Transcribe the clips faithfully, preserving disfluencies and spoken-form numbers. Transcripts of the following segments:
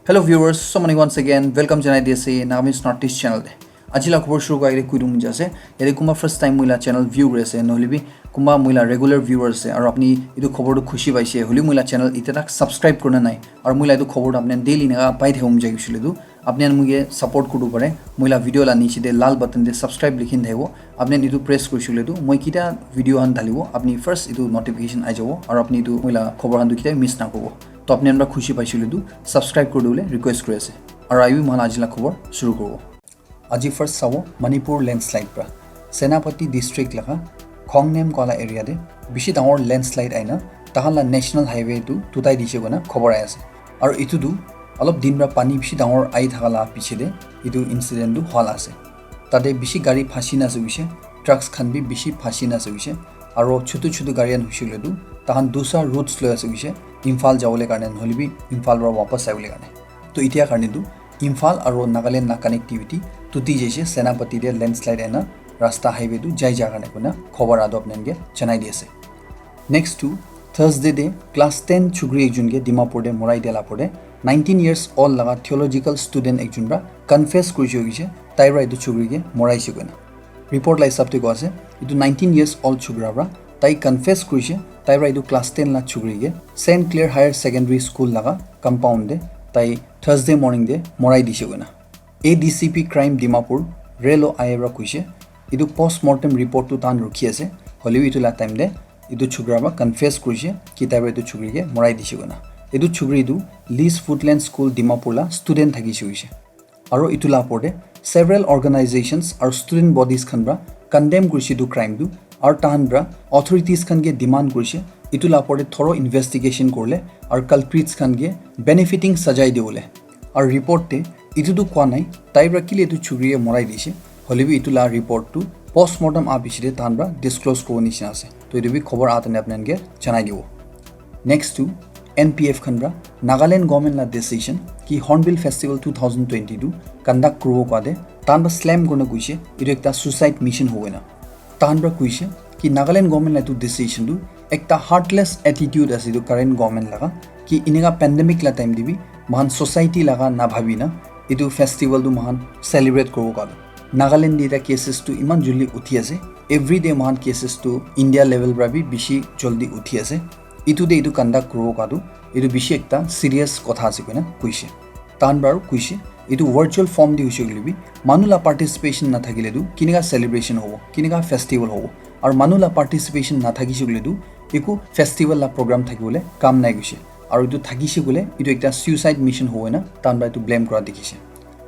Hello viewers, so many once again, welcome janai di ase Nagamese Northeast channel te. Aji la khobor shuru kora agete koi dibo mon jai ase, yate kunba first time moi la channel view kuri ase, nohole bi kunba moi la regular viewer ase, aru apni etu khobor tu khushi paise, hole moi la channel itya tak subscribe kurina nai, aru moi la etu khobor tu apni daily naga pai thakibo mon jai koi shey le tu, apni khan moike support kuribo pare, moi la video la niche te lal button te subscribe likhi na thakibo, apni khan etu press kuri shey le tu, moi kitia video khan dalibo, apni first etu notification ahi jabo, aru apni etu moi la khobor khan tu kitia miss na kuribo. To apni khan para khushi paise le tu, subscribe kuri dibole request kuri ase. Aru ahibi moi khan aji la khobor shuru kuribo. Aji first sabo Manipur landslide pra. Senapati district laga Khongnem koa la area te bishi dangor landslide aina tahan la national highway tu tutai dise koina khobor ahi ase. Aru etu tu olop din pra pani bishi dangor ahi thaka la piche te etu incident tu hua la ase. Tate bishi gari phasi na ase koise, trucks khan bi bishi phasi na ase koise, aru chutu chutu gari khan hoise koile tu tahan dusra routes loi ase koise, Imphal jabole karne nohole bi Imphal pra wapas ahibole karne. To itya karne tu Imphal aru Nagaland la connectivity tuti jaise, Senapati te landslide aina rasta highway tu jai ja karne koina khobor ado apni khan ke janai di ase. Next tu Thursday te class ten chukri ekjon ke Dimapur te morai dia la por te nineteen years old laga theological student ekjon pra confess kuri shey koise tai pra etu chukri ke moraise koina. Report la hisab te koa ase etu nineteen years old chukra pra tai confess kurise tai pra etu class ten la chukri ke Saint Clare Higher Secondary School laga compound te tai Thursday morning te morai dise koina. A D C P Crime Dimapur Relo ahi pra kuise etu post mortem report tu tahan rukhi ase, hoilebi etu la time te etu chukra pra confess kurise ki tai pra etu chukri ke morai dise koina. Etu chukri tu Lees Footland School Dimapur la student thakise koise. Aru etu la opor te several organizations aru student bodies khan pra condemn kurise etu crime tu, aru tahan pra authorities khan ke demand kurise etu la opor te thorough investigation kurle aru culprits khan ke benefiting sajai dibole. Aru report te etu tu koa nai tai pra kile etu chukri ke morai dise, hoilebi etu la report tu post mortem ah piche te tahan pra disclose kuribo nishina ase. To etu bi khobor ah tane apni khan ke janai dibo. Next tu N P F khan pra Nagaland government la decision ki Hornbill Festival two thousand twenty-two conduct kuribo koa te tahan pra slam kurina kuise etu ekta suicide mission hobo koina. Tahan pra kuise ki Nagaland government la etu decision tu ekta heartless attitude ase etu current government laga, ki enika pandemic la time te bi moikhan society laga nabhabi na etu festival tu moikhan celebrate kuribo koa tu. Nagaland te eta cases tu iman joldi uthi ase, everyday moikhan cases tu India level pra bi bishi joldi uthi ase. Etu te etu conduct kuribo koa tu etu bishi ekta serious kotha ase koina kuise. Tahan pra aru kuise etu virtual form te hoise koile bi manu la participation nathakile tu kinika celebration hobo, kinika festival hobo? Aru manu la participation nathakise koile tu eku festival la program thakibole kam nai koise. Aru etu thakise koile etu ekta suicide mission hobo koina tahan pra etu blame kura dikhise.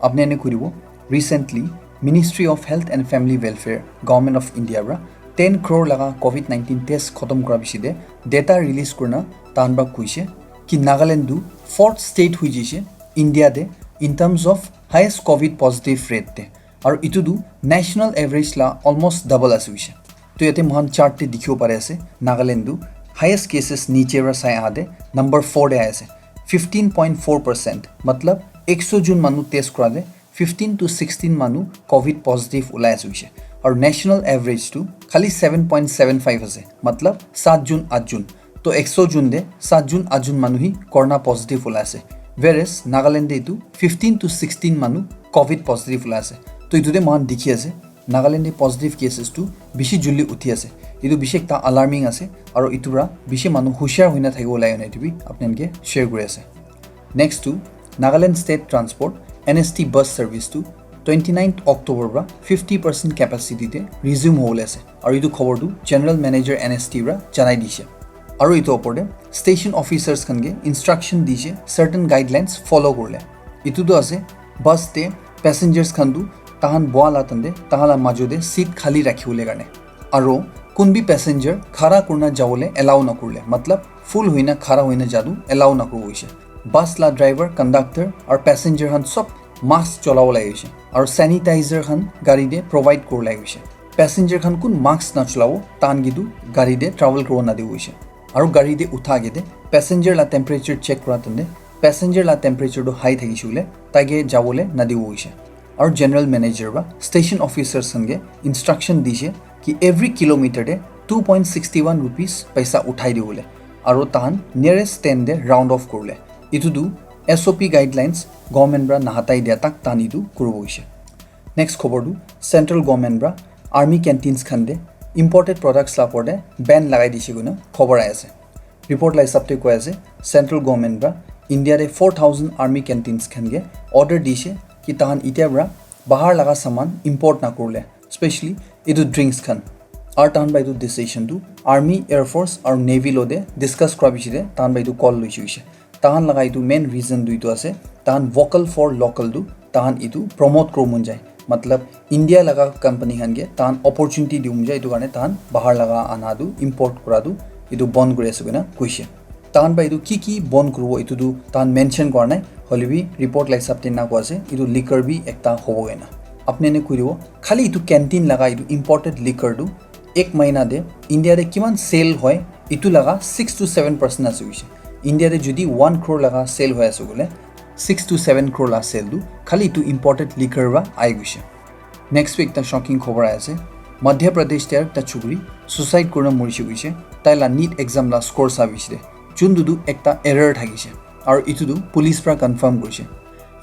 Apni khan ke koi dibo, recently Ministry of Health and Family Welfare, Government of India pra ten crore laga covid nineteen test khotom kura piche te data release kurina tahan pra kuise ki Nagaland tu fourth state hoi jaise India te in terms of highest covid positive rate te. Aru etu tu national average la almost double ase koise. To yate moikhan chart te dikhibo pari ase Nagaland tu highest cases niche pra sai aha te number four te ahi ase, fifteen point four percent, matlab ekso jon manu test kura te fifteen to sixteen manu covid positive ulai ase koise. Aru national average tu khali seven point seven five ase, matlab saat jon, aat jon. To ekso jon te saat jon, aat jon manu hi corona positive ulai ase. Whereas Nagaland te etu fifteen to sixteen manu covid positive ulai ase. To etu te moikhan dikhi ase Nagaland te positive cases tu bishi joldi uthi ase. Etu bishi ekta alarming ase, aru etu pra bishi manu hushiar hoina thakibo lage na etu bi apni khan ke share kuri ase. Next tu Nagaland State Transport, N S T bus service tu twenty ninth October pra fifty percent capacity te resume hobole ase, aru etu khobor tu General Manager N S T pra janai dise. Aru etu opor te station officers khan ke instruction dise certain guidelines follow kurle. Etu tu ase bus te passengers khan tu tahan boa la tante tahan la majo te seat khali rakhi bole karne. Aru kun bi passenger khara kurina jabole allow nakurle, matlab full hoina khara hoina jatu allow nakuribo hoise. Bus la driver, conductor aru passenger khan sob mask cholabo lage hoise, aru sanitizer khan gari te provide kuribo lage hoise. Passenger khan kun mask nacholabo tahan ke tu gari te travel kuribo nadibo hoise. Aru gari te utha agete passenger la temperature check kura tante passenger la temperature tu high thakise koile taike jabole nadibo hoise. Aru general manager ba station officers khan ke instruction dise ki every kilometer te two point sixty one rupees paisa uthai dibole, aru tahan nearest stand te round off kurle. Etu tu S O P guidelines government pra nahatai dia tak tahan itu kuribo hoise. Next khobor tu central government pra army canteens khan te imported products la opor te ban lagai dise koina khobor ahi ase. Report la hisab te koi ase central government pra India te four thousand army canteens khan ke order dise ki tahan itya pra bahar laga saman import na kurle, specially itu drinks khan. Aru tahan pra itu decision tu army, air force aru navy lo te discuss kura bishi te tahan pra itu call loise hoise. Tahan laga itu main reason tu itu ase, tahan vocal for local tu tahan itu promote kuro mon jai. Matlab India laga company khan ke tahan opportunity dibo mon jai, itu karne tahan bahar laga ana tu import kura tu itu bon kuri ase koina koise. Tahan pra itu ki ki bon kuribo itu tu tahan mention kura nai, hoile bi report la hisab te na koi ase itu liquor bi ekta hobo koina. Apni ne koi dibo, khali itu canteen laga itu imported liquor tu ek mahina te India te kiman sale hoi itu laga six to seven percent ase koise. India te jodi one crore laga sale hoi ase koile six to seven crore la sale tu khali itu imported liquor pra ahi koise. Next week ta shocking khobor ahi ase. Madhya Pradesh te ekta chukri suicide kurina morise koise. Tai la NEET exam la score sa bishi te juntu tu ekta error thakise aru itu tu police pra confirm kurise.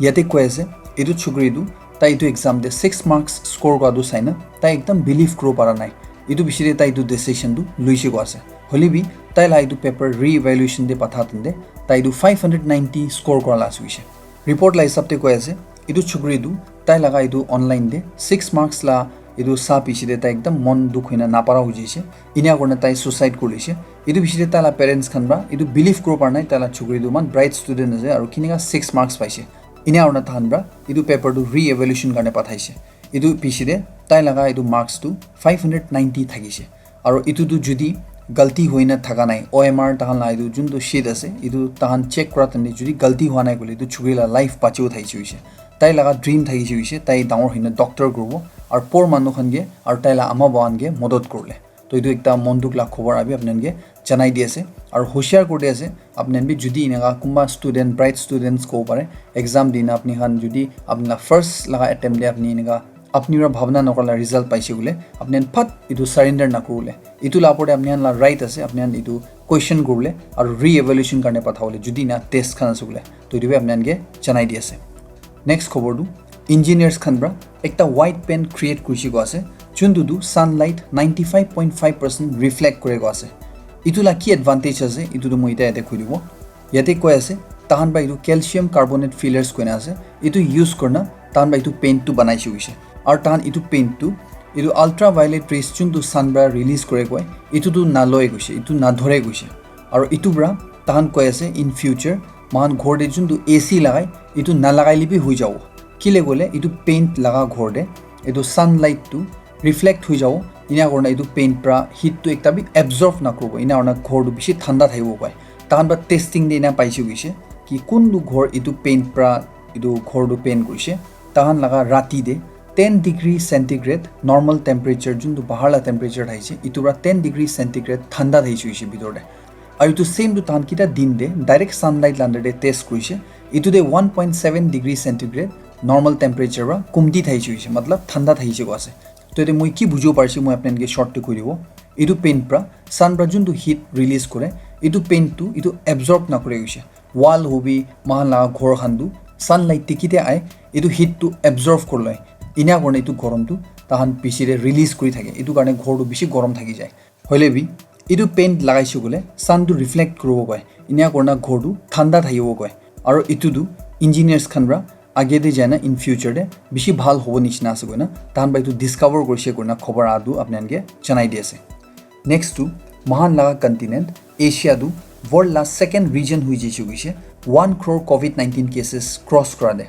Yate koi ase itu chukri tu tai itu exam te six marks score kura tu saina tai ekdam believe kuro para nai. Itu bishi te tai itu decision tu luise koi ase. Hoile bi tai la itu paper re-evaluation te patha tente tai itu five hundred ninety score kura la ase koise. Report la hisab te koi ase itu chukri tu tai laga itu online te six marks la itu sa bishi te tai ekdam mon dukh hoina napara hoi jaise. Inia kurina tai suicide kuri lise. Itu bishi te tai la parents khan pra itu believe kuro para nai tai la chukri tu iman bright student ase aru kinika six marks paise. Inia kurina tahan pra itu paper tu re-evaluation karne pathaise. Itu bishi te tai laga itu marks tu five hundred ninety thakise. Aru itu tu jodi galti hoina thaka nai, O M R tahan la itu juntu sheet ase itu tahan check kura tante jodi galti hua nai koile itu chukri la life bachi uthaise hoise. Tai laga dream thakise hoise tai dangor hoina doctor kuribo aru poor manu khan ke aru tai la ama baba khan ke modot kurle. To itu ekta mon dukh la khobor abi apni khan ke janai di ase aru hoshiar kuri di ase. Apni khan bi jodi eneka kunba student, bright students kobo pare, exam dina apni khan jodi apni la first laga attempt te apni eneka apni para bhabna nokora la result paise koile apni khan phat itu surrender nakuribole. Itu la opor te apni khan la right ase apni khan itu question kuribole aru re-evaluation karne pathabole jodi na test khan ase koile. To itu bi apni khan ke janai di ase. Next khobor tu engineers khan pra ekta white paint create kurise ko ase juntu tu sunlight ninety five point five percent reflect kure ko ase. Itu la ki advantage ase itu tu moi ite yate koi dibo. Yate koi ase tahan pra itu calcium carbonate fillers koina ase itu use kurina tahan pra itu paint tu banaise koise. Aru tahan itu paint tu itu ultraviolet rays juntu sun pra release kure koi itu tu naloi koise, itu nadhore koise. Aru itu pra tahan koi ase in future mohan ghor te juntu A C lagai itu nalagai le bi hui jabo. Kile koile itu paint laga ghor te itu sunlight tu reflect hui jabo. Ina kurina itu paint pra heat tu ekta bi absorb nakuribo. Ina kurina ghor tu bishi thanda thakibo koi. Tahan pra testing te ina paise koise ki kuntu ghor itu paint pra itu ghor tu paint kurise. Tahan laga rati te ten degree centigrade normal temperature juntu bahar la temperature thaise itu pra ten degree centigrade thanda thaise koise bitor te. Aru itu same tu tahan kita din te direct sunlight la under te test kurise. Itu te one point seven degree centigrade normal temperature pra kumti thaise koise, matlab thanda thaise ko ase. To ite moi ki bujibo parise moi apni khan ke short te koi dibo. Itu paint pra sun pra juntu heat release kure itu paint tu itu absorb nakure koise. Wall hobi mohan laga ghor khan tu sunlight te kite ai itu heat tu absorb kurloi. Ina kurina itu gorom tu tahan bishi te release kuri thake itu karne ghor tu bishi gorom thaki jai. Hoile bi itu paint lagaise koile sun tu reflect kuribo koi. Ina kurina ghor tu thanda thakibo koi. Aru itu tu engineers khan pra age te jaina in future te bishi bhal hobo nishina ase koina tahan pra itu discover kurise koina khobor adu apni khan ke janai di ase. Next tu mohan laga continent Asia tu world la second region hui jaise koise one crore covid nineteen cases cross kura te.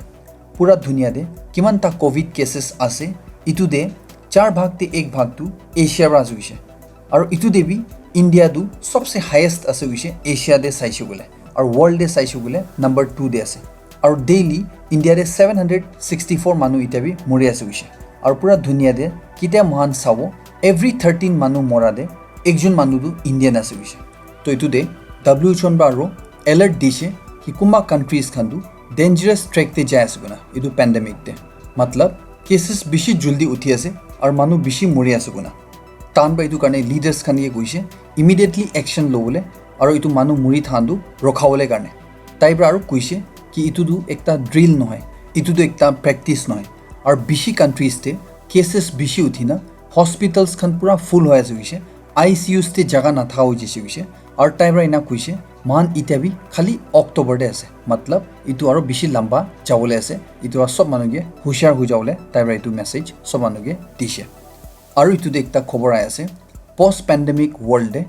Pura dunia te kiman ta covid cases ase itu te char bhag te ek bhag tu Asia pra ase koise. Aru itu te bi India tu sobse highest ase koise Asia te saise koile. Aru world te saise koile number two te ase. Aru daily India te seven hundred sixty four manu ita bi mori ase koise. Aru pura dunia te kitia mohan sabo every thirteen manu mora te ekjon manu tu Indian ase koise. To itu te W H O pra aro alert dise ki kunba countries khan tu dangerous track te jai ase koina itu pandemic te. Matlab cases bishi juldi uthi ase aru manu bishi mori ase koina. Tahan pra itu karne leaders khan ke koise immediately action lobole aru itu manu mori than tu rokhabole karne. Tai pra aru koise ki etu tu ekta drill nohoi, etu tu ekta practice nohoi. Aru bishi countries te cases bishi uthi na hospitals khan pura full hoi ase hoise, I C Us te jaga nathaka hoi jaise hoise. Aru tai para ena koise, moikhan itya bi khali October te ase, matlab etu aru bishi lamba jabole ase. Etu para sob manu ke hushiar hoi jabole tai para etu message sob manu ke dise. Aru etu te ekta khobor ahi ase, post pandemic world te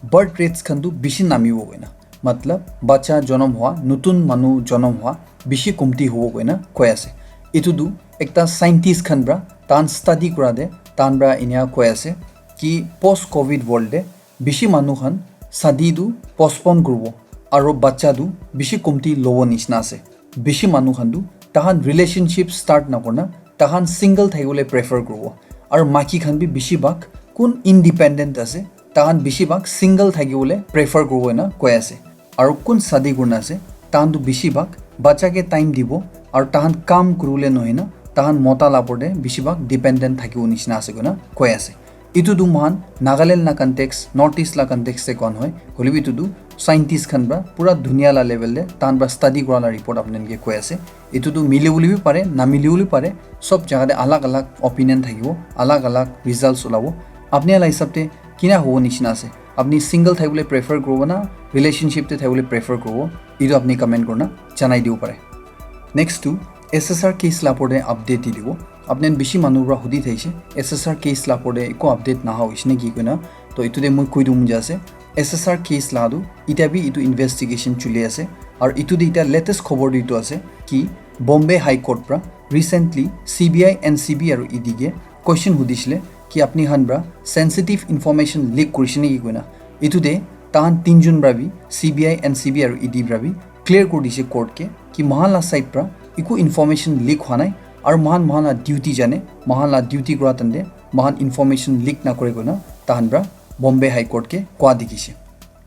birth rates khan tu bishi namibo koina, matlab bacha jonom hua, notun manu jonom hua bishi kumti hobo koina koi ase. Etu tu ekta scientist khan para tahan study kura te tahan para enia koi ase ki post covid world te bishi manu khan shadi tu postpone kuribo aru bacha tu bishi kumti lobo nishina ase. Bishi manu khan tu tahan relationship start nakurna tahan single thakibole prefer kuribo. Aru maiki khan bi bishi bhag kun independent ase, tahan bishi bhag single thakibole prefer kuribo ena koi ase. Aru kun shadi kurna ase, tahan tu bishi bhag bacha ke time dibo aru tahan kam kuribole nohoi na tahan mota la opor te bishi bhag dependent thakibo nishina ase koina koi ase. Etu tu moikhan Nagaland la context, North East la context te koa nohoi, hoilebi etu tu scientist khan para pura dunia la level te tahan para study kura la report apni khan ke koi ase. Etu tu mili bole bi pare, namili bole bi pare, sob jaga te alag alag opinion thakibo, alag alag results ulabo. Apni la hisab te kina hobo nishina ase? Apni single thakibole prefer kuribo na relationship te thakibole prefer kuribo? Etu apni comment kurna janai dibo pare. Next tu S S R case la opor te update di dibo. Apni khan bishi manu para hudi thaise, S S R case la opor te eko update naha hoise naki koina. To etu te moi koi dibo mon jai ase, S S R case la tu itya bi etu investigation chuli ase. Aru etu te itya latest khobor tu etu ase ki Bombay High Court para recently C B I, N C B aru E D ke question hudisile ki apni khan para sensitive information leak kurise naki koina. Etu te tahan tinjon para bi, C B I, N C B aru E D para bi clear kuri dise court ke ki moikhan la side para eku information leak hua nai, aru moikhan moikhan la duty jane, moikhan la duty kura time te moikhan information leak nakore koina tahan para Bombay High Court ke koa dikhise.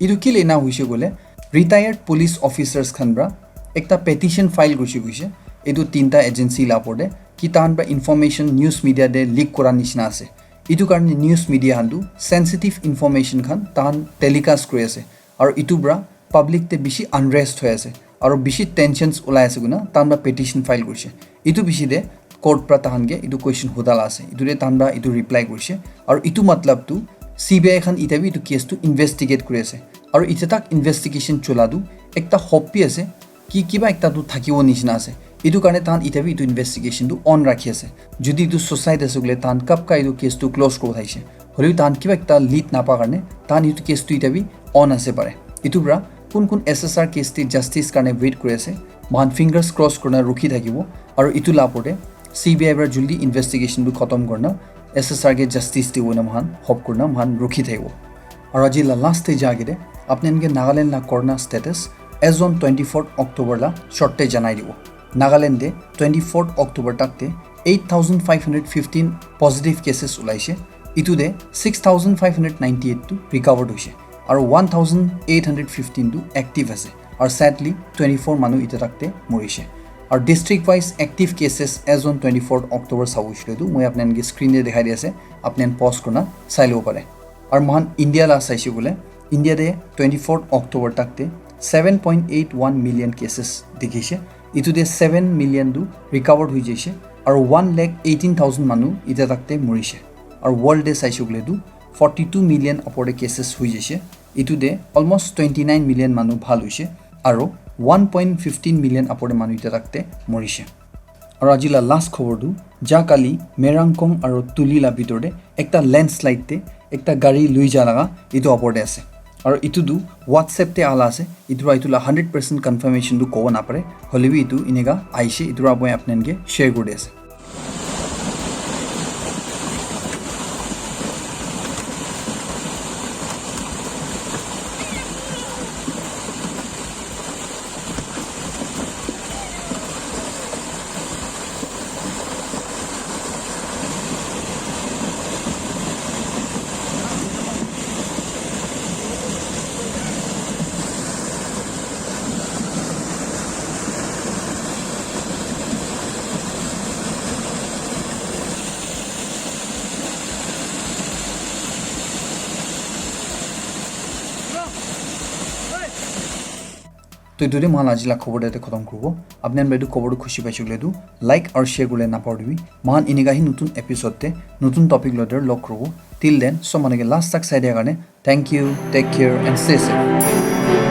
Etu kile ena hoise koile, retired police officers khan para ekta petition file kurise koise, etu tinta agency la opor te ki tahan para information news media te leak kura nishina ase. Etu karne news media khan tu sensitive information khan tahan telecast kuri ase, aru etu para public te bishi unrest hoi ase, aru bishi tensions ulai ase koina tahan para petition file kurise. Etu bishi te court para tahan ke etu question huda la ase, etu te tahan para etu reply kurise. Aru etu matlab tu C B I khan itya bi etu case tu investigate kuri ase, aru itya tak investigation chula tu ekta hope bi ase ki kiba ekta tu thakibo nishina ase. Etu karne tahan itya bi etu investigation tu on rakhi ase. Jodi etu suicide ase koile tahan kab ka etu case tu close kuribo thakise. Hoilebi tahan kiba ekta lead napa karne tahan etu case tu itya bi on ase pare. Etu para kun kun S S R case te justice karne wait kuri ase, moikhan fingers cross kurina rukhi thakibo. Aru etu la opor te C B I para jaldi investigation tu khatam kurina S S R ke justice dibo na moikhan hope kurina moikhan rukhi thakibo. Aru aji la last te ja ke de apni khan ke Nagaland la corona status as on twenty fourth October la short te janai dibo. Nagaland te twenty fourth October tak te eight thousand five hundred fifteen positive cases ulaise. Etu te six thousand five hundred ninety eight tu recovered hoise, aru one thousand eight hundred fifteen tu active ase, aru sadly twenty four manu etu tak te morise. Aru district wise active cases as on twenty fourth October sabo hoise le tu moi apni khan ke screen te dikhai di ase, apni khan pause kurina sai lobo pare. Aru moikhan India la saise koile, India te twenty fourth October tak te seven point eight one million cases dikhise. Etu te seven million tu recovered hoi jaise, aru one lakh eighteen thousand manu etu tak te morise. Aru world te saise koile tu forty two million upor te cases hoi jaise. Etu te almost twenty nine million manu bhal hoise, aru one point fifteen million upor te manu etu tak te morise. Aru aji la last khobor tu, ja kali Merangkong aru Tuli la bitor te ekta landslide te ekta gari lui ja laga etu opor te ase. Aru etu tu WhatsApp te ala ase, etu para etu la hundred percent confirmation tu kobo napare, hoilebi etu eneka aise, etu para moi apni khan ke share kuri di ase. To etu de moikhan la aji la khobor de khotom kuribo. Apni khan etu khobor tu khushi paise koile tu like aru share kule napahoribi. Moikhan enika hi notun episode de notun topic loi de log kuribo. Till then, sob manu ke last tak sai dia karne thank you, take care and stay safe.